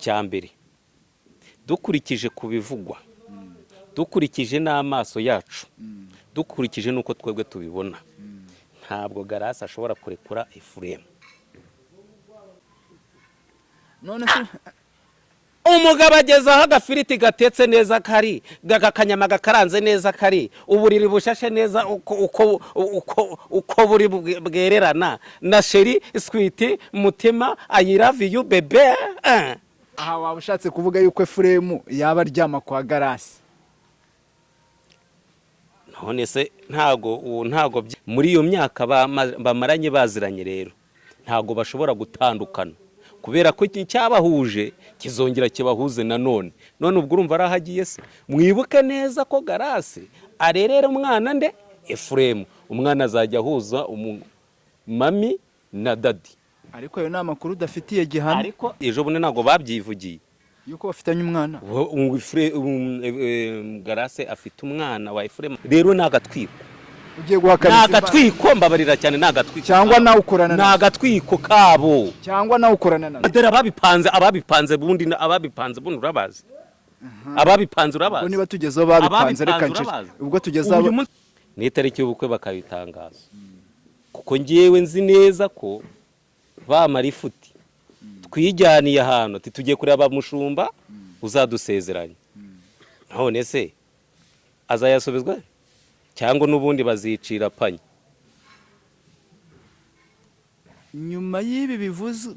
Icya mbere, dukurikije ku bivugwa, dukurikije n'amaso yacu, dukurikije n'uko twebwe tubibona, ntabwo Garasi ashobora kurekura Efuremu. None se? Umugabo ageze aho agafiriti gatetse neza kari, akanyama gakaranze neza kari, uburiri bushashe neza uko buri bwererana na chéri, sweet, mutima, I love you bébé, eh. Aha waba ushatse kuvuga yuko Efuremu yaba aryama kwa Garasi? None se ntago ntago muri iyo myaka bamaranye baziranye rero, ntago bashobora gutandukana kubera ko iki cyabahuje kizongera kibahuze nanone. None ubwo urumva ari aho agiye se? Mwibuke neza ko Garasi arerera umwana nde? Efuremu. Umwana azajya ahuza mummy na daddy. Ariko ayo ni amakuru udafitiye gihamya. Ariko ejo bundi ntabwo babyivugiye? Yuko bafitanye umwana? Garase afite umwana wa Efuremu. Rero ni agatwiko. Ugiye guhakana Ni izi mbaraga. agatwiko, mbabarira cyane, ni agatwiko. Cyangwa nawe ukorana Ni nazo. agatwiko kabo. Cyangwa nawe ukorana nazo. Dore ababipanze, ababipanze bundi, ababipanze bundi urabazi, ababipanze urabazi. Ubwo niba tugezeho babipanze, reka Ababipanze ncece. urabazi. Ubwo tugezeho Uyu munsi ni itariki y'ubukwe bakabitangaza, kuko ngewe nzi neza ko bamara ifuti twijyaniye ahantu ati tugiye kureba mushumba uzadusezeranya. None se azayasubizwa cyangwa n'ubundi bazicira panya? Nyuma y'ibi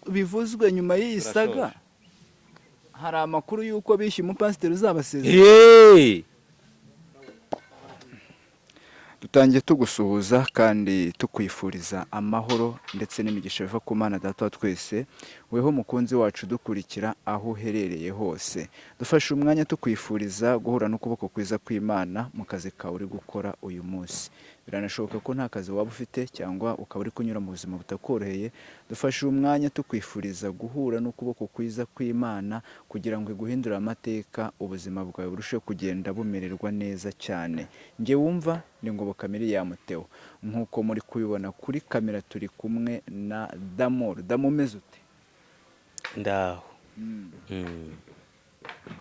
bivuzwe, nyuma y'iyi saga, Turashoje. hari amakuru y'uko bishyuye umupasiteri uzabasezera. Hey! Dutangiye tugusuhuza kandi tukwifuriza amahoro ndetse n'imigisha biva ku Mana Data wa twese. Weho mukunzi wacu dukurikira aho uherereye hose, dufashe umwanya tukwifuriza guhura n'ukuboko kwiza kw'Imana mu kazi kawe uri gukora uyu munsi. Biranashoboka ko nta kazi waba ufite cyangwa ukaba uri kunyura mu buzima butakoroheye. Dufashe umwanya tukwifuriza guhura n'ukuboko kwiza kw'Imana kugira ngo iguhindure amateka, ubuzima bwawe burusheho kugenda bumererwa neza cyane. Njye wumva ni Ngoboka Miriam Theo. Nk'uko muri kubibona kuri kamera, turi kumwe na Damoro. Damo, umeze ute? Ndaho.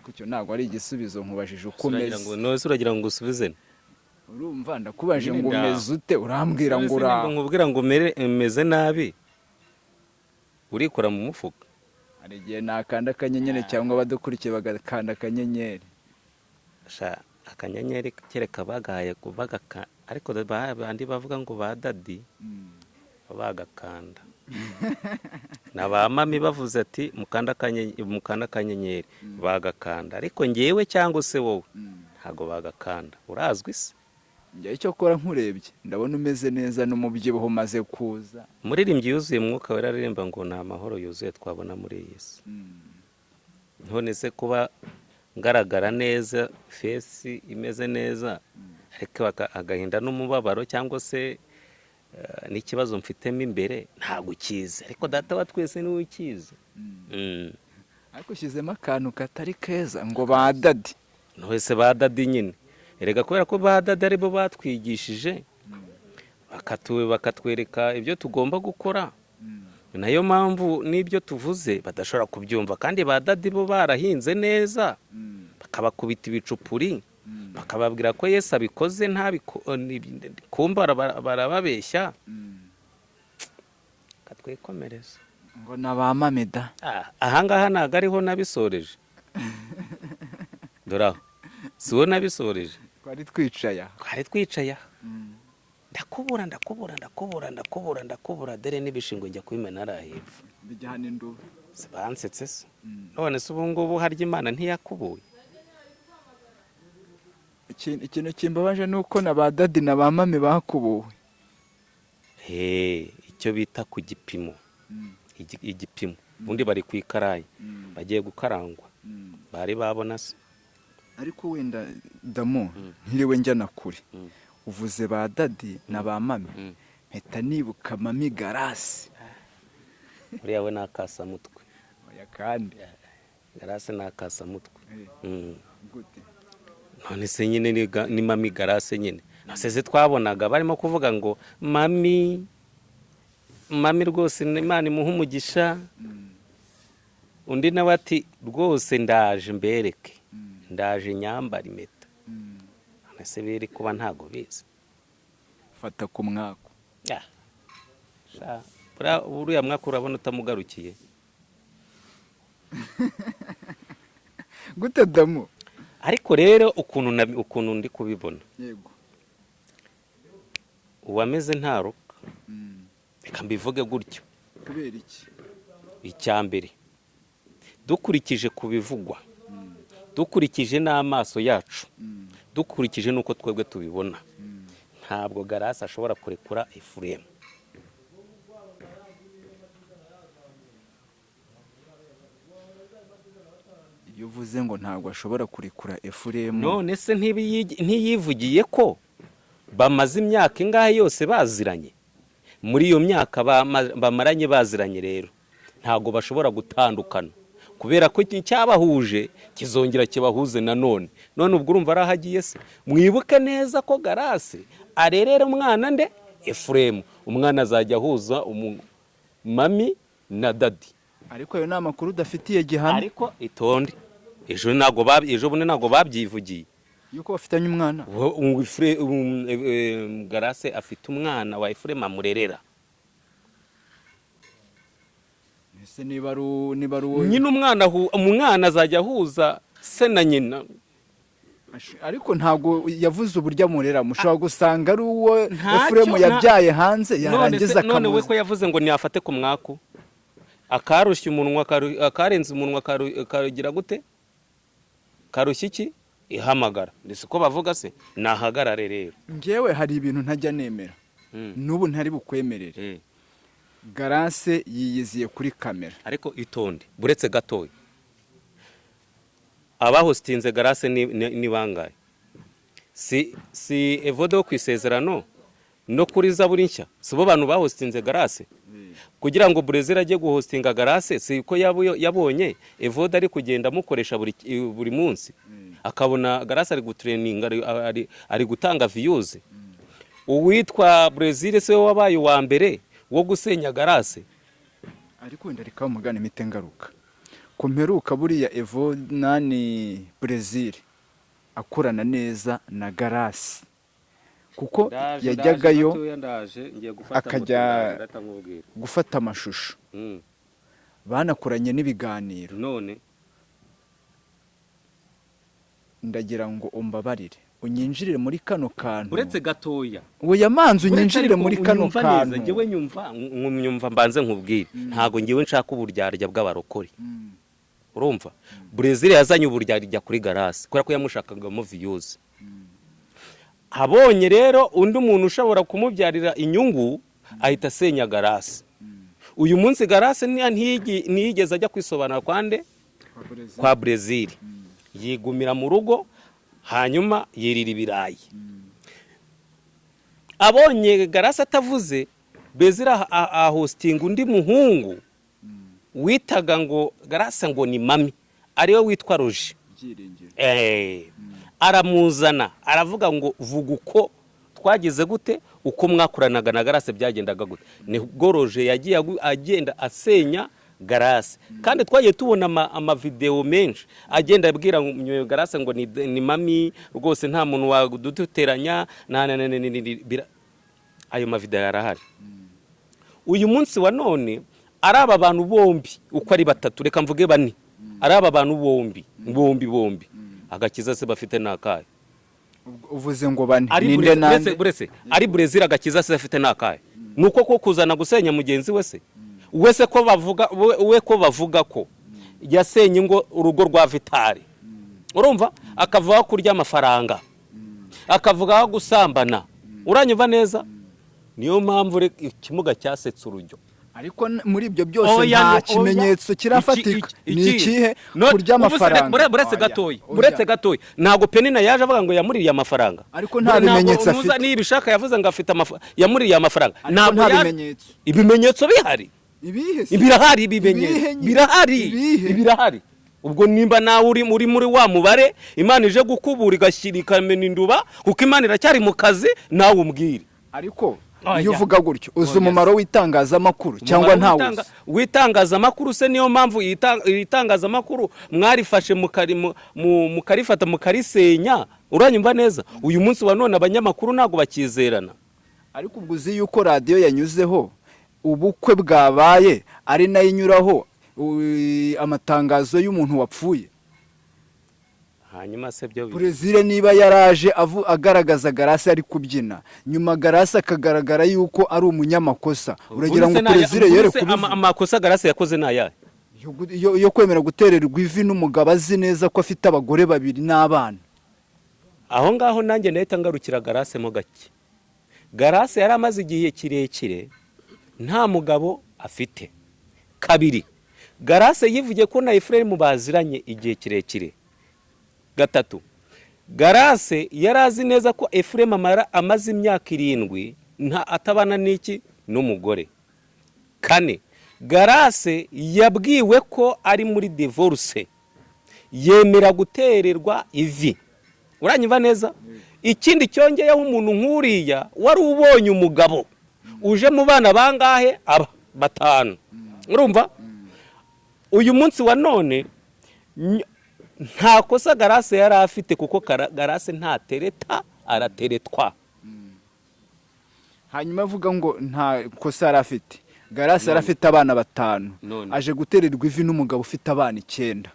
Kucyo ntabwo ari igisubizo, nkubajije uko Uragira umeze. ngo none se uragira ngo usubize? Urumva ndakubaje Nyine ngo ndaho. umeze ute, urambwira ngo None se uraho. nimba nkubwira ngo meze nabi, urikora mu mufuka? Hari igihe nakanda akanyenyeri cyangwa abadukurikiye bagakanda akanyenyeri. Sha, akanyenyeri kereka bagahaye bagaka, ariko bandi bavuga ngo ba daddy bagakanda, na ba mummy bavuze ati mukanda akanyenyeri, bagakanda. Ariko ngewe cyangwa se wowe ntabwo bagakanda. Urazwi se? Njye icyo kora nkurebye ndabona umeze neza n'umubyibuho umaze kuza. Umuririmbyi yuzuye Mwuka Wera aririmba ngo ni amahoro yuzuye twabona muri iyi si. None se kuba ngaragara neza, face imeze neza, ariko agahinda n'umubabaro cyangwa se n'ikibazo mfitemo imbere ntabwo ukizi, ariko Data wa twese niwe ukizi. Ariko ushyizemo akantu katari keza ngo ba daddy. Wese ba daddy nyine erega, kubera ko ba daddy aribo batwigishije, bakatwereka ibyo tugomba gukora, ni nayo mpamvu n'ibyo tuvuze badashobora kubyumva. Kandi ba daddy bo barahinze neza, bakabakubita ibicupuri, bakababwira ko Yesu abikoze ntabiko, kumva barababeshya. Katwikomereza. Ngo na ba mummy da. Ah, ahangaha ntabwo ariho nabisoreje. Dore aho si wo nabisoreje. Twari twicaye aha. Twari twicaye aha, ndakubura, ndakubura, ndakubura, ndakubura, ndakubura, dore n'ibishingwe njya kubimena hariya hepfo. Bijyana induba. Si bansetse se? None se ubu ngubu harya Imana ntiyakubuye? Ikintu kimbabaje ni uko na ba daddy na ba mummy bakubuwe. He, icyo bita ku gipimo, igipimo ubundi bari ku ikarayi bagiye gukarangwa, bari babona se? Ariko wenda Damo, ntiriwe njya na kure, uvuze ba daddy na ba mummy, mpita nibuka Mami Garasi. Uriya we ni akasamutwe. Oya kandi. Garase ni akasamutwe. Gute? None se nyine ni Mami Garase nyine. None twabonaga barimo kuvuga ngo mummy, mummy rwose, Imana imuhe umugisha. Undi nawe ati: "Rwose ndaje mbereke, ndaje nyambara impeta." Ese biri kuba ntago bizi? Fata ku mwako. Ya. Sha, uriya mwaka urabona utamugarukiye. Gute damu? Ariko rero ukuntu ndi kubibona, uwameze ntaruka. Reka mbivuge gutyo. Kubera iki? Icya mbere, dukurikije ku bivugwa, dukurikije n'amaso yacu, dukurikije n'uko twebwe tubibona, ntabwo Garasi ashobora kurekura Efuremu. Iyo uvuze ngo ntabwo ashobora kurekura Efuremu? None se ntiyivugiye ko bamaze imyaka ingahe yose baziranye? Muri iyo myaka bamaranye baziranye rero, ntabwo bashobora gutandukana, kubera ko icyabahuje kizongera kibahuze nanone. None ubwo urumva ari aho agiye se? Mwibuke neza ko Garasi arerera umwana nde? Efuremu. Umwana azajya ahuza mummy na daddy. Ariko ayo ni amakuru udafitiye gihamya. Ariko itonde, ejo ntabwo ejo bundi ntabwo babyivugiye? Yuko bafitanye umwana. Garase afite umwana wa Efuremu amurerera. Ese niba ari uwo? Nyine umwana azajya ahuza se na nyina. Ariko ntabwo yavuze uburyo amurera, mushobora gusanga ari uwo Ntacyo. Efuremu yabyaye hanze, None yarangiza se none we akamuza. ko yavuze ngo ntiyafate ku mwaku, akarushya umunwa, akarenza umunwa, karugira gute, karushya iki ihamagara, ndetse uko bavuga se nahagarare rero. Njyewe hari ibintu ntajya nemera, n'ubu ntari bukwemerere. Garase yiyiziye kuri kamera. Ariko itonde, buretse gatoya, abahositinze Garase ni bangahe? Si Evode wo ku Isezerano no kuri Zaburi Nshya? Si bo bantu bahositinze Garase kugira ngo Burezil ajye guhostinga Garase? Si ko yabonye Evode ari kugenda amukoresha buri munsi, akabona Garase ari gutrendinga, ari gutanga views? Uwitwa Burezil se we wabaye uwa mbere wo gusenya Garase? Ariko wenda reka mugana imite ngaruka ku mperuka. Buriya Evo nani Brezil akorana neza na Garasi, kuko yajyagayo akajya gufata amashusho, banakoranye n'ibiganiro. None? Ndagira ngo umbabarire unyinjirire muri kano kantu. Uretse gatoya. Oya, manzi unyinjirire muri kano Unyumva neza. kantu. Njyewe nyumva, mbanze nkubwire, ntabwo njyewe nshaka uburyarya bw'abarokore. Urumva, Brezil yazanye uburyarya kuri Garasi kubera ko yamushakagamo views. Abonye rero undi muntu ushobora kumubyarira inyungu, ahita asenya Garasi. Uyu munsi Garasi ntiyigeze ajya kwisobanura kwa nde? Kwa Brezil. Yigumira mu rugo, hanyuma yirira ibirayi. Abonye Garasi atavuze, Brezil ahositinga undi muhungu witaga ngo Garasi ngo ni mummy, ariwe witwa Roje. Byiringiro. Aramuzana, aravuga ngo: "Vuga uko twagize gute, uko mwakoranaga na Garase byagendaga gute?" Nibwo Roje yagiye agenda asenya Garase. Kandi twagiye tubona amavidewo menshi agenda abwira ngo Garase ngo ni mummy rwose, nta muntu waduteranya na ayo mavidewo arahari. Uyu munsi wa none ari aba bantu bombi uko ari batatu, reka mvuge bane, ari aba bantu bombi bombi bombi, agakiza se bafite ni akahe? Uvuze ngo bane? Ari Ninde? Bureze- Nande? Buretse ari Brezil, agakiza se afite ni akahe? Ni uko ko kuzana gusenya mugenzi we se? We se ko bavuga we ko bavuga ko yasenye ingo, urugo rwa Vitari, urumva, akavuga kurya amafaranga, akavuga gusambana, uranyumva neza? Niyo mpamvu ikimuga cyasetse urujyo. Ariko muri ibyo byose Oya, nta oya. kimenyetso kirafatika. Ni ikihe? Kurya Ubu se amafaranga. Buretse Oya, gatoya. oya. Buretse gatoya, ntabwo Penina yaje avuga ngo yamuririye amafaranga? Ariko nta bimenyetso Ntabwo afite. Niba ishaka yavuze ngo afite yamuririye amafaranga. Ariko Ntabwo nta bimenyetso. Ibimenyetso bihari. Ibihe se? Birahari ibimenyetso. Ibihe nyine? Birahari. Ibihe? Birahari. Ubwo nimba nawe uri muri wa mubare Imana ije gukubura, igashyira, ikamena induba, kuko Imana iracyari mu kazi, nawe umbwire. Ariko Oya. Iyo uvuga gutyo, uzi Oya. umumaro w'itangazamakuru cyangwa Umumaro ntawe uzi? W'itangazamakuru se, niyo mpamvu iri tangazamakuru mwarifashe mukarifata mukarisenya. Uranyumva neza? Uyu munsi wa none abanyamakuru ntabwo bakizerana. Ariko ubwo uzi yuko radiyo yanyuzeho ubukwe bwabaye ari nayo inyuraho amatangazo y'umuntu wapfuye? Hanyuma se byo Perezida niba yaraje agaragaza Garasi ari kubyina, nyuma Garasi akagaragara yuko ari umunyamakosa, uragira ngo Ubundi se Perezida yere ubundi se kubivuga? Amakosa Garasi yakoze ni ayahe? Yo kwemera gutererwa ivi n'umugabo azi neza ko afite abagore babiri n'abana. Aho ngaho nanjye nahita ngarukira Garase mo gake. Garase yari amaze igihe kirekire nta mugabo afite. Kabiri, Garase yivugiye ko na Efuremu baziranye igihe kirekire. Gatatu, Garase yari azi neza ko Efuremu amaze imyaka 7 nta atabana n'iki n'umugore. Kane, Garase yabwiwe ko ari muri divorce, yemera gutererwa ivi. Uranyumva neza? Ikindi cyongeyeho, umuntu nk'uriya wari ubonye umugabo uje mu bana bangahe, aba batanu, urumva uyu munsi wa none nta kosa Garase yari afite, kuko Garase ntatereta, arateretwa. Hanyuma avuga ngo nta kosa yari afite, Garasi yari afite abana batanu. None. Aje gutererwa ivi n'umugabo ufite abana icyenda,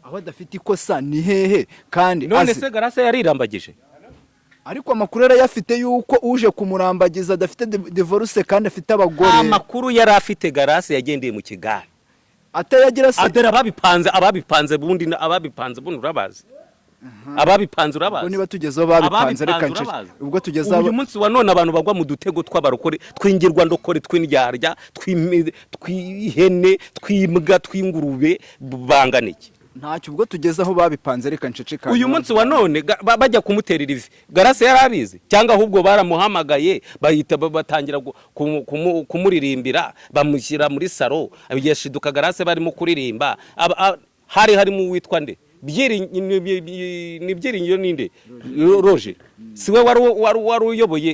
aho adafite ikosa ni hehe kandi None azi? se Garase yarirambagije? Ariko amakuru yarayafite yuko uje kumurambagiza adafite divorce kandi afite abagore. Amakuru yari afite, Garase yagendeye mu kigare. Atayagira se? Adore ababipanze bundi, ababipanze bundi urabazi, ababipanze Ubwo urabazi. niba tugezeho babipanze, reka Ababipanze ncece. urabazi. Ubwo tugeze Uyu munsi wa none abantu bagwa mu dutego tw'abarokore, tw'ingirwandokore, tw'indyarya, tw'ihene, tw'imbwa, tw'ingurube, bangana iki? Ntacyo, ubwo tugeze aho babipanze, reka nceceka. Uyu munsi wa none bajya kumuterera ivi, Garase yari abizi? Cyangwa ahubwo baramuhamagaye, bahita batangira kumuririmbira, bamushyira muri salo, yashiduka Garase barimo kuririmba. Hari harimo uwitwa nde? Ni Byiringiro, ninde? Roje si we wari uyoboye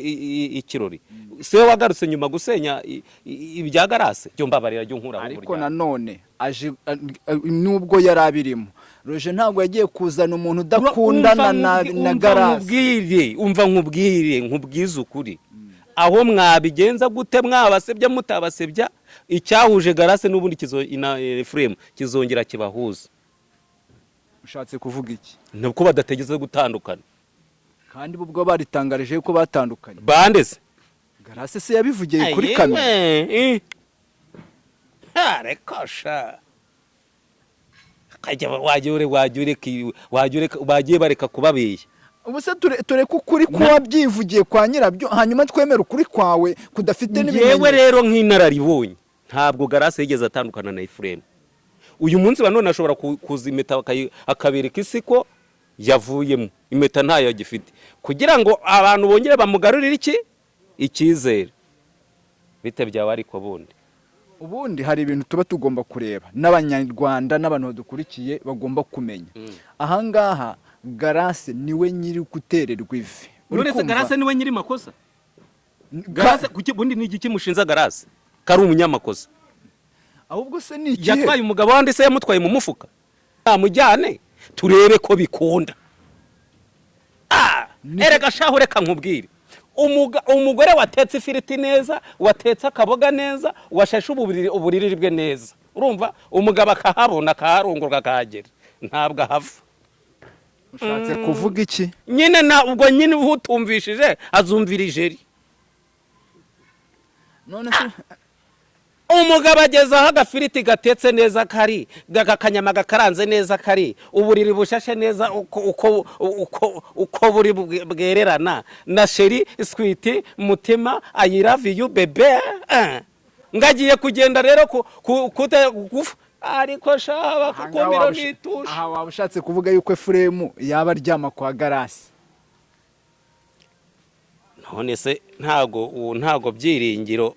ikirori? Si we wagarutse nyuma gusenya ibya Garase? Byo mbabarira, jya unkuraho Ariko uburyarya. nanone aje nubwo yari abirimo, Roje ntabwo yagiye kuzana umuntu udakundana na Umva Garasi. Nkubwire, umva nkubwire, nkubwize ukuri: aho mwabigenza gute, mwabasebya, mutabasebya, icyahuje Garase n'ubundi kizo na Efuremu kizongera kibahuza. Ushatse kuvuga iki? Nubwo badategeze gutandukana. Kandi bo ubwo baritangarije ko batandukanye. Bande se? Garasi se yabivugiye kuri kamera. Ayewe, reka sha. Kajya wajya ureka bagiye bareka kubabeshya. Ubu se tureke ukuri kuwabyivugiye kwa nyirabyo, hanyuma twemere ukuri kwawe kudafite Yewe. n'ibimenyetso? Rero nk'inararibonye, ntabwo Garase yigeze atandukana na Efuremu. Uyu munsi wa none ashobora kuza impeta akabereka isi ko yavuyemo, impeta ntayo agifite, kugira ngo abantu bongere bamugarurire iki icyizere. Bite byawe ariko bundi? Ubundi hari ibintu tuba tugomba kureba, n'Abanyarwanda n'abantu badukurikiye bagomba kumenya. Ahangaha Garase niwe nyiri gutererwa ivi. Uri None se kumva? Garase niwe nyiri makosa? Garase kuki bundi ni igiki mushinza Garase kari umunyamakosa? Ahubwo se ni ikihe? Yatwaye umugabo wandi se, yamutwaye mu mufuka? Namujyane turebe ko bikunda. Erega shaho, reka nkubwire. Umugore watetse ifiriti neza, watetse akaboga neza, washashe uburiri bwe neza, urumva, umugabo akahabona, akaharungurwa, akahagera, ntabwo ahava. Ushatse kuvuga iki? Nyine na ubwo nyine utumvishije azumvira ijeri. None se Umugabo ageze aho agafiriti gatetse neza kari, akanyama gakaranze neza kari, uburiri bushashe neza uko buri bwererana na chéri, sweetie, mutima, I love you bébé. Ngagiye kugenda rero gufa, ariko shaba kukumiro nitusha. Aha waba ushatse kuvuga yuko Efuremu yaba aryama kwa Garasi? None se ntago ubu ntago Byiringiro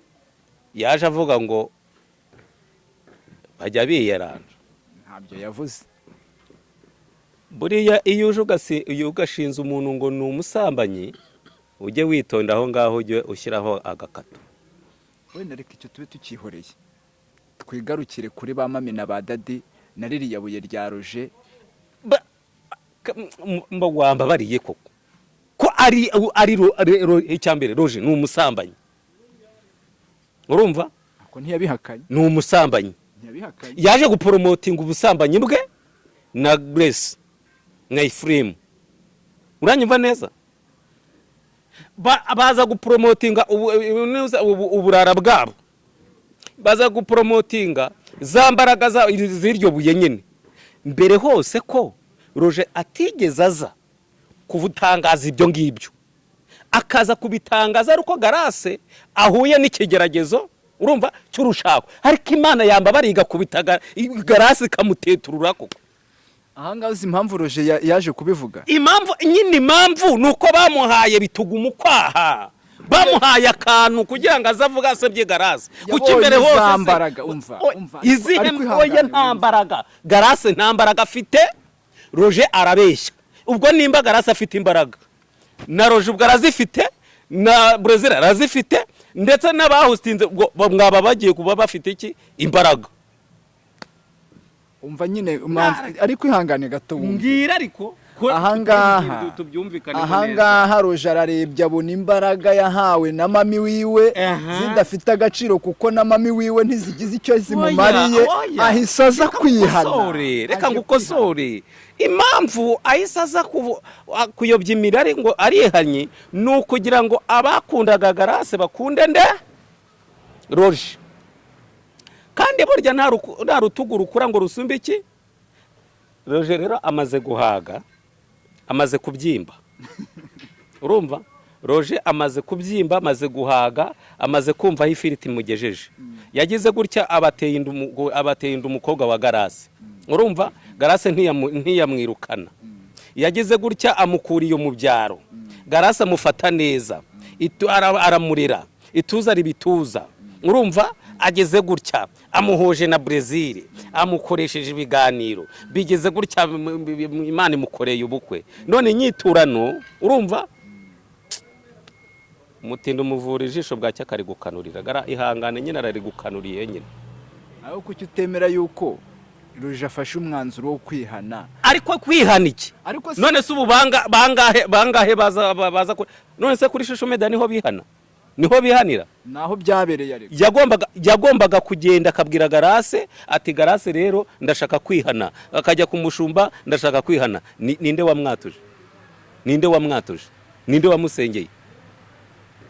yaje avuga ngo bajya biyeranja? Ntabyo yavuze. Buriya iyo uje iyo ugashinza umuntu ngo ni umusambanyi, Ujye witonda aho ngaho, ujye ushyiraho agakato. Wenda reka icyo tube tukihoreye, twigarukire kuri ba mami na ba daddy na ririya buye rya Roje. Wambabariye koko ko ari icya mbere, Roje ni umusambanyi, urumva? Ako ntiyabihakanye. Ni umusambanyi. Ntiyabihakanye. Yaje guporomotinga ubusambanyi bwe na Grace na Efuremu, uranyumva neza? Baza guporomotinga uburara bwabo, baza guporomotinga za mbaraga z'iryo buye nyine. Mbere hose ko Roje atigeze aza kubutangaza ibyo ngibyo, akaza kubitangaza ari uko Garase ahuye n'ikigeragezo, urumva, cy'urushako, ariko Imana yamba bariga kubita Garase ikamuteturura koko. Ahangaha uzi impamvu Roje yaje kubivuga? Impamvu nyine, impamvu ni uko bamuhaye bitugu mu kwaha, bamuhaye akantu kugira ngo aze avuge asebye Garase. Kuko Yabonye imbere hose za mbaraga, umva, umva, izihe? ariko ihangane, Oya, nta wumve. mbaraga, Garase nta mbaraga afite, Roje arabeshya. Ubwo nimba Garase afite imbaraga, na Roje ubwo arazifite, na Brezil arazifite, ndetse n'abahustinze ubwo mwaba bagiye kuba bafite iki? Imbaraga. Umva nyine impamvu, ariko ihangane gato wumve. Mbwira ariko ko Ahangaha tubyumvikaneho neza. Ahangaha Roje ararebye abona imbaraga yahawe na mami wiwe zidafite agaciro, kuko na mami wiwe ntizigize icyo zimumariye. Oya, oya. Ahise aza Reka kwihana. ngukosore, reka Aje. ngukosore. Impamvu ahise aza kuyobya imirari ngo arihanye ni ukugira ngo abakundaga Garase bakunde nde? Roje. Kandi burya nta rutugu rukura ngo rusumbe iki. Roje rero amaze guhaga, amaze kubyimba, urumva? Roje amaze kubyimba, amaze guhaga, amaze kumva aho ifiriti imugejeje. Yagize gutya abateye inda umukobwa wa Garase, urumva? Garase ntiyamwirukana. Yagize gutya amukura iyo mu byaro, Garase amufata neza, aramurera, ituza ribituza, urumva? Ageze gutya amuhuje na Brezil, amukoresheje ibiganiro, bigeze gutya Imana imukoreye ubukwe. None inyiturano, urumva, mutinda umuvura ijisho bwacya akarigukanurira. Gara ihangane nyine, ararigukanuriye nyine. Aho kuki utemera yuko Roje afashe umwanzuro wo kwihana? Ariko kwihana iki? Ariko se- None se ubu bangahe baza none se kuri social media niho bihana, niho bihanira? Naho byabereye ariko. Yagombaga kugenda akabwira Garase ati: "Garase rero, ndashaka kwihana." Akajya ku mushumba: "Ndashaka kwihana." Ninde wamwatuje? Ninde wamwatuje? Ninde wamusengeye?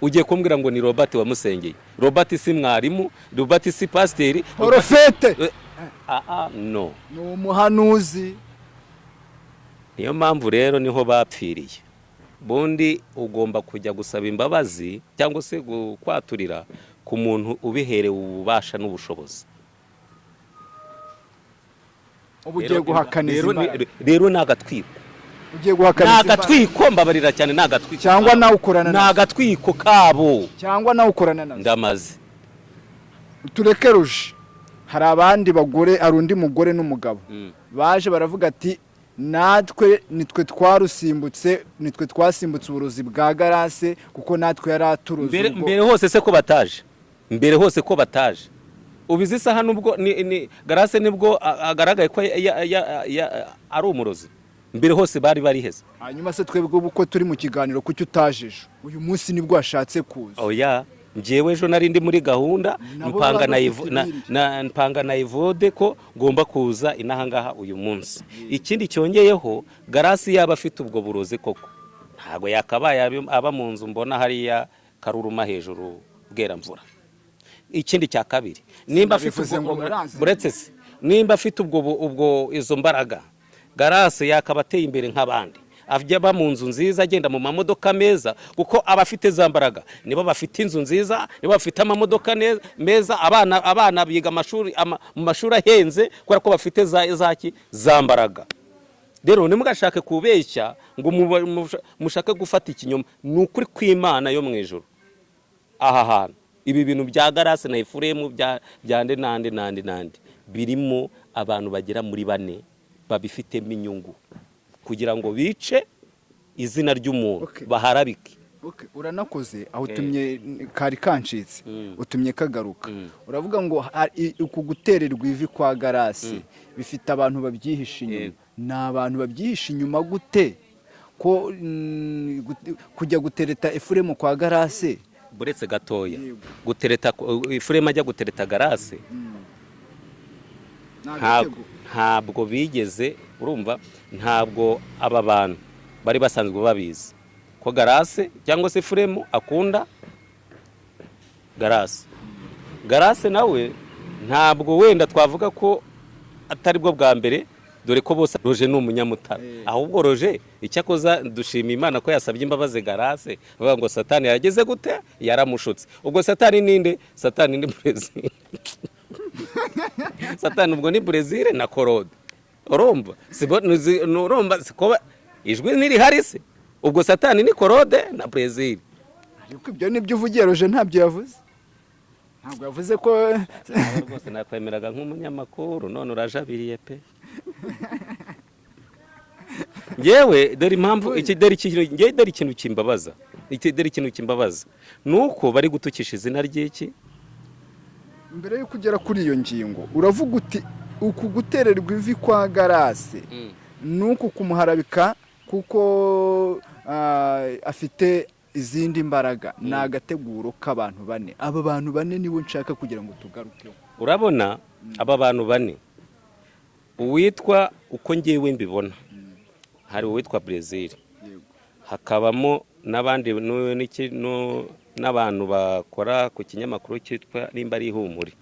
Ugiye kumbwira ngo ni Robert wamusengeye? Robert si mwarimu, Robert si pasiteri. Porofete. Ah, ah, no. Ni umuhanuzi. Niyo mpamvu rero niho bapfiriye. Bundi ugomba kujya gusaba imbabazi cyangwa se kwaturira ku muntu ubiherewe ububasha n'ubushobozi. Ubu ugiye guhakaniza imbaraga. Rero ni agatwiko. Ugiye Ni guhakaniza imbaraga. agatwiko, mbabarira cyane, ni agatwiko. Cyangwa nawe ukorana Ni nazo. agatwiko kabo. Cyangwa nawe ukorana nazo. Ndamaze. Tureke Ruje. Hari abandi bagore, hari undi mugore n'umugabo baje baravuga ati: "Natwe nitwe twarusimbutse, nitwe twasimbutse uburozi bwa Garase, kuko natwe yari aturuzi." Mbere Ubwo mbere hose se ko bataje? Mbere hose ko bataje? Ubizi isaha nubwo ni Garase nibwo agaragaye ko ari umurozi, mbere hose bari bariheze? Hanyuma se twebwe ubu ko turi mu kiganiro, kuki utaje ejo? Uyu munsi nibwo washatse kuza. Oya, njyewe ejo nari ndi muri gahunda. Nabo Mpanga baba na bafite ibindi. mpanga na Ivode ko ngomba kuza inahangaha uyu munsi. Ikindi cyongeyeho, Garasi yaba afite ubwo burozi koko, ntabwo yakabaye aba mu nzu mbona hariya Karuruma hejuru Bweramvura. Ikindi cya kabiri, nimba afite Sinabivuze ubwo ngo murazi. Buretse se, nimba afite ubwo izo mbaraga, Garase yakaba ateye imbere nk'abandi, ajya aba mu nzu nziza, agenda mu mamodoka meza, kuko aba afite za mbaraga nibo bafite inzu nziza, nibo bafite amamodoka meza, abana biga amashuri mu mashuri ahenze, kubera ko bafite za mbaraga. Rero ntimugashake kubeshya ngo mushake gufata ikinyoma. Ni ukuri kw'Imana yo mu ijuru, aha hantu ibi bintu bya Garase na Efuremu bya nde nande nande nande birimo abantu bagera muri bane babifitemo inyungu kugira ngo bice izina ry'umuntu, baharabike. Okay, uranakoze aho utumye kari kancitse, utumye kagaruka. Uravuga ngo uku gutererwa ivi kwa Garasi bifite abantu babyihishe inyuma. Ni abantu babyihishe inyuma gute ko kujya gutereta Efuremu kwa Garase? Buretse gatoya. Gutereta, Efuremu ajya gutereta Garase, ntabwo bigeze, urumva, ntabwo aba bantu bari basanzwe babizi ko Garase cyangwa se Efuremu akunda Garase. Garase nawe ntabwo wenda twavuga ko atari bwo bwa mbere, dore ko bose Roje ni umunyamutara. Ahubwo Roje icyakoza dushima Imana ko yasabye imbabazi Garase, avuga ngo Satani yageze gute, yaramushutse. Ubwo Satani ninde? Satani ni Brezil. Satani ubwo ni Brezil na Korode. Urumva sibo urumva siko ijwi ntirihari se? Ubwo Satani ni Korode na Brezil. Ariko ibyo nibyo uvugiye. Roje ntabyo yavuze, ntabwo yavuze ko Nawe rwose nakwemeraga nk'umunyamakuru, none urajabiriye pe. Ngewe dore impamvu iki, dore ikintu, ngewe dore ikintu kimbabaza iki, dore ikintu kimbabaza ni uko bari gutukisha izina ry'iki. Mbere yo kugera kuri iyo ngingo, uravuga uti uku gutererwa ivi kwa Garase ni uku kumuharabika kuko afite izindi mbaraga, ni agateguro k'abantu bane. Aba bantu bane nibo nshaka kugira ngo tugarukeho. Urabona aba bantu bane, uwitwa, uko ngewe mbibona, hari uwitwa Brezil, hakabamo n'abandi n'abantu bakora ku kinyamakuru cyitwa nimba ari Ihumure,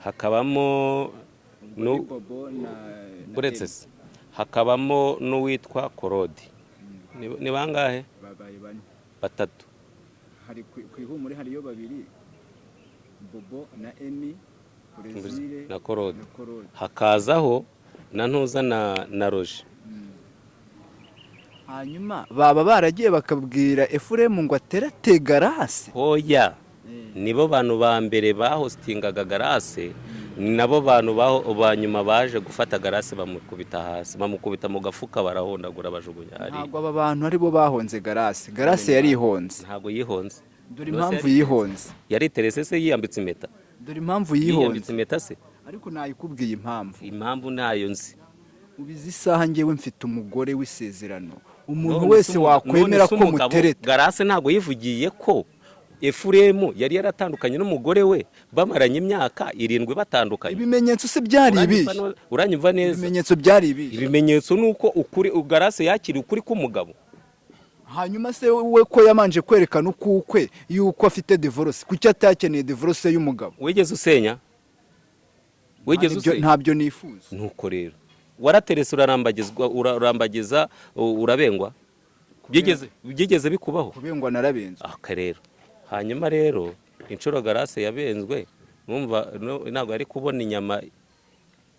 hakabamo uretse se hakabamo n'uwitwa Korodi. Ni bangahe? Babaye bane. Batatu. Hari ku Ihumure hariyo babiri, Bobo na Emi, Brezil na Korodi. Na Korodi. Hakazaho na ntuza na Roje. Hanyuma baba baragiye bakabwira Efuremu ngo aterate Garase? Hoya, nibo bantu ba mbere bahositingaga Garase, ni nabo bantu ba nyuma baje gufata Garase, bamukubita hasi, bamukubita mu gafuka, barahondagura, bajugunya hariya. Ntabwo aba bantu aribo bahonze Garase. Garase yarihonze. Ntabwo yihonze. Dore Rwose impamvu yihonze. Yariterese se? Yiyambitse impeta? Dore impamvu Yiyambitse yihonze. impeta se? Ariko nayikubwiye impamvu. Impamvu ntayo nzi. Ubizi isaha ngewe mfite umugore w'isezerano, umuntu None wese se wakwemera none se ko umugabo mutereta. Garase ntabwo yivugiye ko Efuremu yari yaratandukanye n'umugore we, bamaranye imyaka 7 batandukanye? Ibimenyetso se byari ibihe? Uranyumva neza? Ibimenyetso byari ibihe? Ibimenyetso ni uko ukuri, Garase yakiriye ukuri k'umugabo. Hanyuma se we ko yamanje kwerekana ukukwe yuko afite divorce, kuki atakeneye divorce y'umugabo? Wigeze usenya? Wigeze usenya? Ntabyo nifuza. Nuko rero waraterese, urarambagizwa, urarambagiza, urabengwa. Byigeze bikubaho? Kubengwa narabenzwe. Aka rero, hanyuma rero inshuro Garase yabenzwe, numva ntabwo yari kubona inyama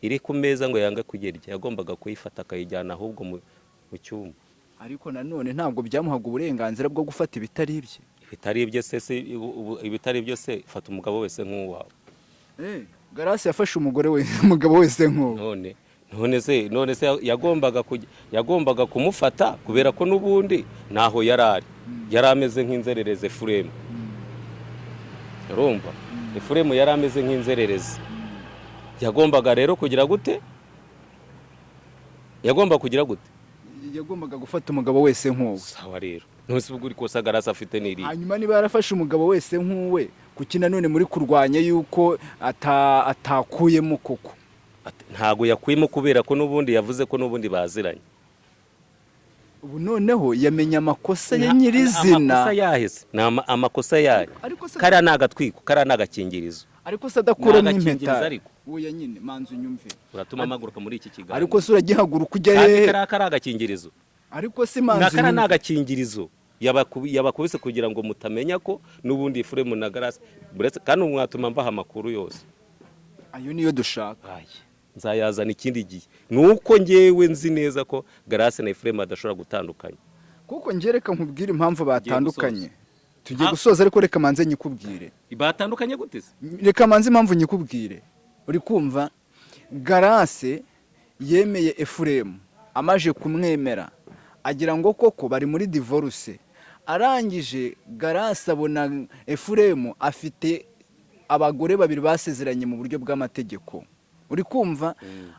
iri ku meza ngo yange kuyirya. Yagombaga kuyifata akayijyana ahubwo mu cyumba. Ariko nanone ntabwo byamuhaga uburenganzira bwo gufata ibitari ibye. Ibitari ibye se ibitari ibyo se, fata umugabo wese nk'uwawe. Garasi yafashe umugore we, umugabo wese nk'uwo. None se yagombaga kumufata kubera ko n'ubundi ntaho yari ari, yari ameze nk'inzererezi. Efuremu, urumva, Efuremu yari ameze nk'inzererezi. Yagombaga rero kugira gute? Yagomba kugira gute? Yagombaga gufata umugabo wese nk'uwe. Sawa rero, none se ubwo uri kosa Garasi afite n'iriya? Hanyuma niba yarafashe umugabo wese nk'uwe, kuki nanone muri kurwanya yuko atakuyemo koko? Ntago yakuyemo kubera ko n'ubundi yavuze ko n'ubundi baziranye. Ubu noneho yamenye amakosa ye nyirizina. Amakosa yaheze ni amakosa yayo. Ariko se Kariya ni agatwiko, kariya ni agakingirizo. Ariko se adakuramo Ni agakingirizo. impeta? Ariko. Oya nyine, manza unyumve. Uratuma mpaguruka muri iki kiganiro. Ariko se uragihaguruka ujya Kandi hehe? kariya kari agakingirizo. Ariko se Na manza kariya ni unyumve. agakingirizo yabakubise kugira ngo mutamenya ko n'ubundi Efuremu na Garasi buretse, kandi mwatuma mbaha amakuru yose. Ayo niyo dushaka. Aya nzayazana ikindi gihe. Ni uko ngewe nzi neza ko Garasi na Efuremu badashobora gutandukanya. Kuko njye reka nkubwire impamvu batandukanye. Tugiye Ah. gusoza, ariko reka manze nyikubwire. Batandukanye gute se? Reka manze impamvu nyikubwire. Uri kumva, Garase yemeye Efuremu, amaje kumwemera agira ngo koko bari muri divorce. Arangije Garasi abona Efuremu afite abagore babiri basezeranye mu buryo bw'amategeko. Uri kumva?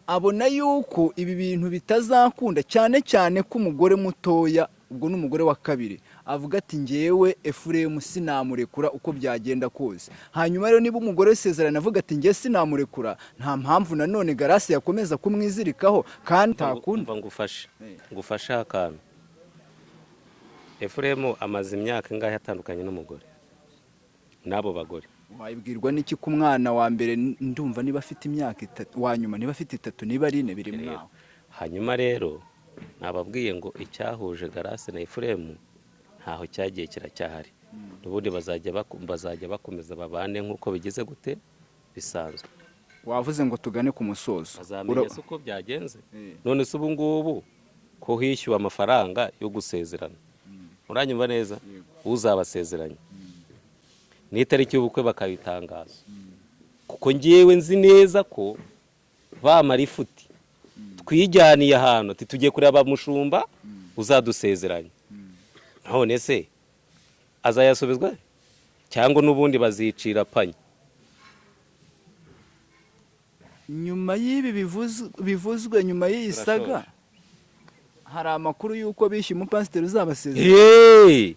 Abona yuko ibi bintu bitazakunda, cyane cyane ko umugore mutoya, ubwo ni umugore wa kabiri, avuga ati ngewe Efuremu sinamurekura uko byagenda kose. Hanyuma rero niba umugore w'isezerano avuga ati ngewe sinamurekura, nta mpamvu nanone Garasi yakomeza kumwizirikaho kandi ntakunda. Umva ngufashe, ngufashe akantu. Efuremu amaze imyaka ingahe atandukanye n'umugore n'abo bagore? Wabwirwa n'iki ku mwana wa mbere? Ndumva niba afite imyaka 3, wa nyuma niba afite 3, niba ari 4, biri mwaho. Hanyuma rero nababwiye ngo icyahuje Garasi na Efuremu ntaho cyagiye, kiracyahari. N'ubundi bazajya bakomeza babane nk'uko bigize gute bisanzwe. Wavuze ngo tugane ku musozo. Bazamenya se uko byagenze? None se ubu ngubu ko hishyuwe amafaranga yo gusezerana, uranyumva neza? Uzabasezeranya n'itariki y'ubukwe bakabitangaza, kuko ngewe nzi neza ko bamara ifuti twijyaniye ahantu ati tugiye kureba mushumba uzadusezeranya. None se azayasubizwa cyangwa n'ubundi bazicira panya? Nyuma y'ibi bivuzwe, nyuma y'iyi saga, hari amakuru y'uko bishyuye umupasiteri uzabasezeranya.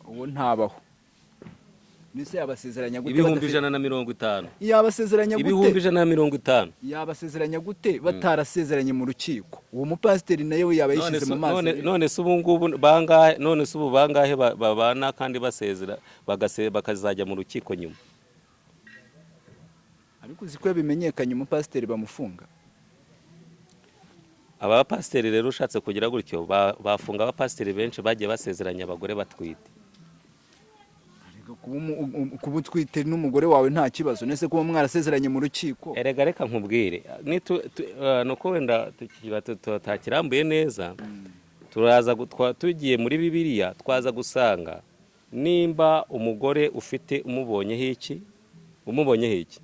Uwo ntabaho. Nese yabasezeranya gute? 150,000. Yabasezeranya gute? 150,000. Yabasezeranya gute batarasezeranye mu rukiko? Uwo mupasiteri nawe yaba yishyize mu mazi. None se ubu ngubu bangahe, none se ubu bangahe babana kandi basezera bakazajya mu rukiko nyuma? Ariko uzi ko yabimenyekanye umupasiteri bamufunga. Abapasiteri rero ushatse kugira gutyo bafunga abapasiteri benshi bagiye basezeranya abagore batwite. Kuba utwite n'umugore wawe nta kibazo, nese kuba mwarasezeranye mu rukiko. Erega reka nkubwire, nuko wenda tutakirambuye neza, turaza tugiye muri Bibiliya twaza gusanga nimba umugore ufite umubonyeho iki, umubonyeho iki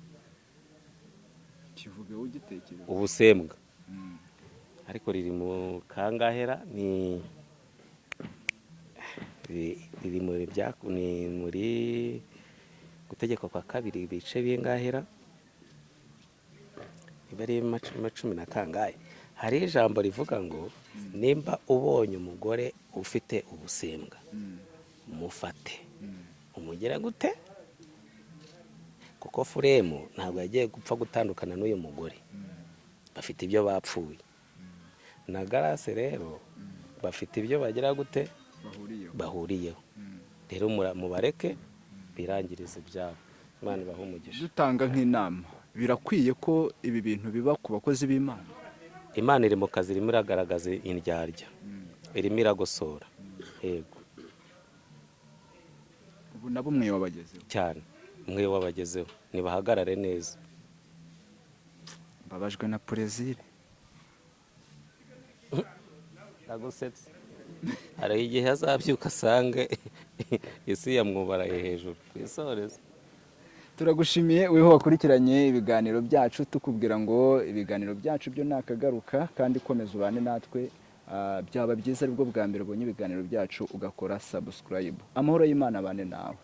ubusembwa, ariko riri mu kangahera, ni riri muri ni muri gutegeka kwa kabiri ibice bingahera, iba ari 10 na kangahe. Hari ijambo rivuga ngo nimba ubonye umugore ufite ubusembwa mufate umugera gute, kuko Furemu ntabwo yagiye gupfa gutandukana n'uyu mugore, bafite ibyo bapfuye. Na Garase rero bafite ibyo bagira gute bahuriyeho. Rero mubareke birangirize ibyabo. Imana ibahe umugisha. Dutanga nk'inama, birakwiye ko ibi bintu biba ku bakozi b'Imana? Imana iri mu kazi, irimo iragaragaza indyarya, irimo iragosora. Yego. Ubu nabo mwe wabagezeho cyane, mwe wabagezeho, nibahagarare neza. Mbabajwe na Plaisir. Ndagusetse. Hari igihe azabyuka asange isi yamwubaraye hejuru twisoreze. Turagushimiye weho wakurikiranye ibiganiro byacu, tukubwira ngo ibiganiro byacu byo nakagaruka, kandi komeza ubane natwe. Byaba byiza aribwo bwa mbere ubonye ibiganiro byacu ugakora subscribe. Amahoro y'Imana abane nawe.